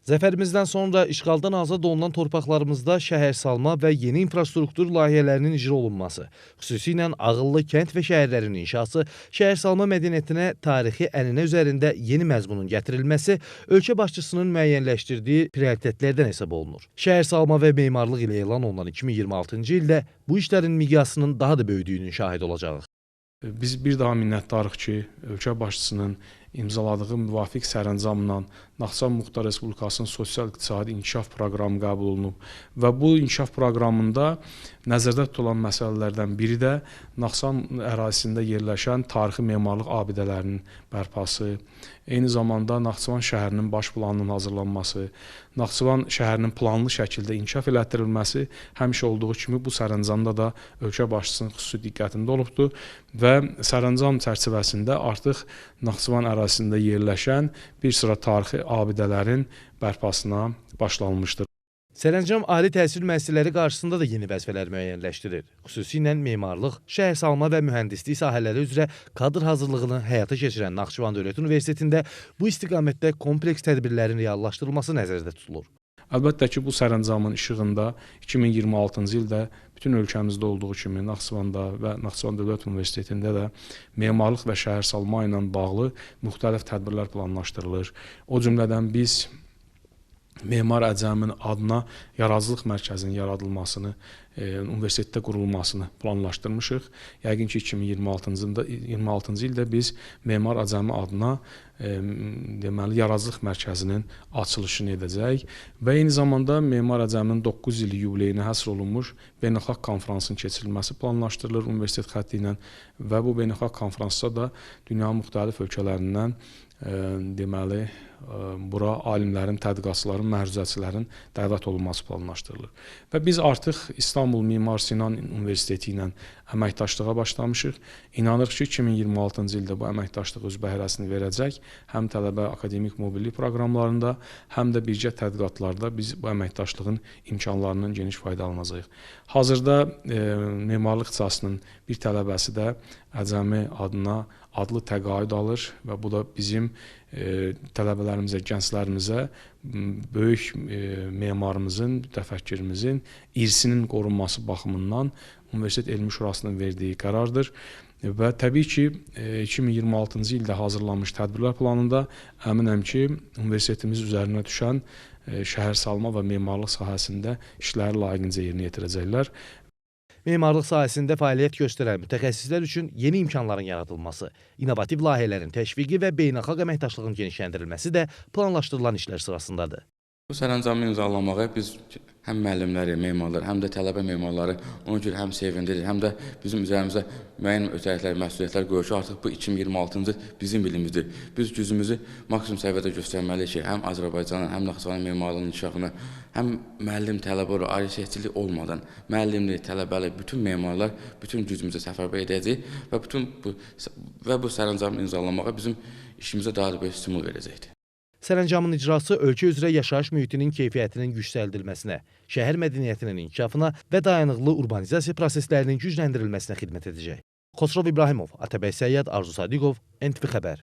Zəfərimizdən sonra işğaldan azad olunan torpaqlarımızda şəhərsalma və yeni infrastruktur layihələrinin icra olunması, xüsusilə ağıllı kənd və şəhərlərin inşası, şəhərsalma mədəniyyətinə tarixi ənənə üzərində yeni məzmunun gətirilməsi ölkə başçısının müəyyənləşdirdiyi prioritetlərdən hesab olunur. Şəhərsalma və memarlıq ilə elan olunan 2026-cı ildə bu işlərin miqyasının daha da böyüdüyünün şahidi olacağıq. Biz bir daha minnətdarıq ki, ölkə başçısının imzaladığı müvafiq sərəncamla Naxçıvan Muxtar Respublikasının sosial-iqtisadi inkişaf proqramı qəbul olunub və bu inkişaf proqramında nəzərdə tutulan məsələlərdən biri də Naxçıvan ərazisində yerləşən tarixi memarlıq abidələrinin bərpası, eyni zamanda Naxçıvan şəhərinin baş planının hazırlanması, Naxçıvan şəhərinin planlı şəkildə inkişaf elətdirilməsi həmişə olduğu kimi bu sərəncamda da ölkə başçısının xüsusi diqqətində olubdur və sərəncam çərçivəsində artıq Naxçıvan ərazisində yerləşən bir sıra tarixi abidələrin bərpasına başlanılmışdır. Sərəncam ali təhsil müəssisələri qarşısında da yeni vəzifələr müəyyənləşdirir. Xüsusilə memarlıq, şəhərsalma və mühəndislik sahələri üzrə kadr hazırlığını həyata keçirən Naxçıvan Dövlət Universitetində bu istiqamətdə kompleks tədbirlərin reallaşdırılması nəzərdə tutulur. Əlbəttə ki, bu sərəncamın işığında 2026-cı ildə bütün ölkəmizdə olduğu kimi Naxçıvanda və Naxçıvan Dövlət Universitetində də memarlıq və şəhərsalma ilə bağlı müxtəlif tədbirlər planlaşdırılır. O cümlədən biz Memar Əcəmin adına yaradıcılıq mərkəzinin yaradılmasını, universitetdə qurulmasını planlaşdırmışıq. Yəqin ki, 2026-cı ildə biz Memar Əcəmi adına deməli, yaradıcılıq mərkəzinin açılışını edəcəyik və eyni zamanda Memar Əcəminin 9 illik yubileyinə həsr olunmuş beynəlxalq konfransın keçirilməsi planlaşdırılır universitet xətti ilə və bu beynəlxalq konfransda da dünyanın müxtəlif ölkələrindən deməli, bura alimlərin, tədqiqatçıların, məruzəçilərin dəvət olunması planlaşdırılır. Və biz artıq İstanbul Mimar Sinan Universiteti ilə əməkdaşlığa başlamışıq. İnanırıq ki, 2026-cı ildə bu əməkdaşlıq öz bəhrəsini verəcək. Həm tələbə akademik mobillik proqramlarında, həm də birgə tədqiqatlarda biz bu əməkdaşlığın imkanlarından geniş faydalanacağıq. Hazırda memarlıq ixtisasının bir tələbəsi də Əcəmi adına adlı təqaüd alır və bu da bizim tələbələrimizə, gənclərimizə böyük memarımızın, mütəfəkkirimizin irsinin qorunması baxımından Universitet Elmi Şurasının verdiyi qərardır. Və təbii ki, 2026-cı ildə hazırlanmış tədbirlər planında əminəm ki, universitetimiz üzərinə düşən şəhərsalma və memarlıq sahəsində işləri layiqincə yerinə yetirəcəklər. Memarlıq sahəsində fəaliyyət göstərən mütəxəssislər üçün yeni imkanların yaradılması, innovativ layihələrin təşviqi və beynəlxalq əməkdaşlığın genişləndirilməsi də planlaşdırılan işlər sırasındadır. Bu sərəncamı imzalamağa biz həm müəllimləri, memarları, həm də tələbə memarları ona görə həm sevindirir, həm də bizim üzərimizə müəyyən ötəriliklər, məsuliyyətlər qoyur ki, artıq bu 2026-cı bizim ilimizdir. Biz gücümüzü maksimum səviyyədə göstərməliyik ki, həm Azərbaycanın, həm Naxçıvanın memarlığının inkişafını, həm müəllim tələbə olaraq ayrı-seçkilik olmadan müəllimli, tələbəli bütün memarlar bütün gücümüzü səfərbər edəcəyik və bu sərəncamı imzalamağa bizim işimizə daha da böyük stimul verəcəkdir. Sərəncamın icrası ölkə üzrə yaşayış mühitinin keyfiyyətinin yüksəldilməsinə, şəhər mədəniyyətinin inkişafına və dayanıqlı urbanizasiya proseslərinin gücləndirilməsinə xidmət edəcək. Xosrov İbrahimov, Atabəy Səyyad, Arzu Sadiqov, NTV Xəbər.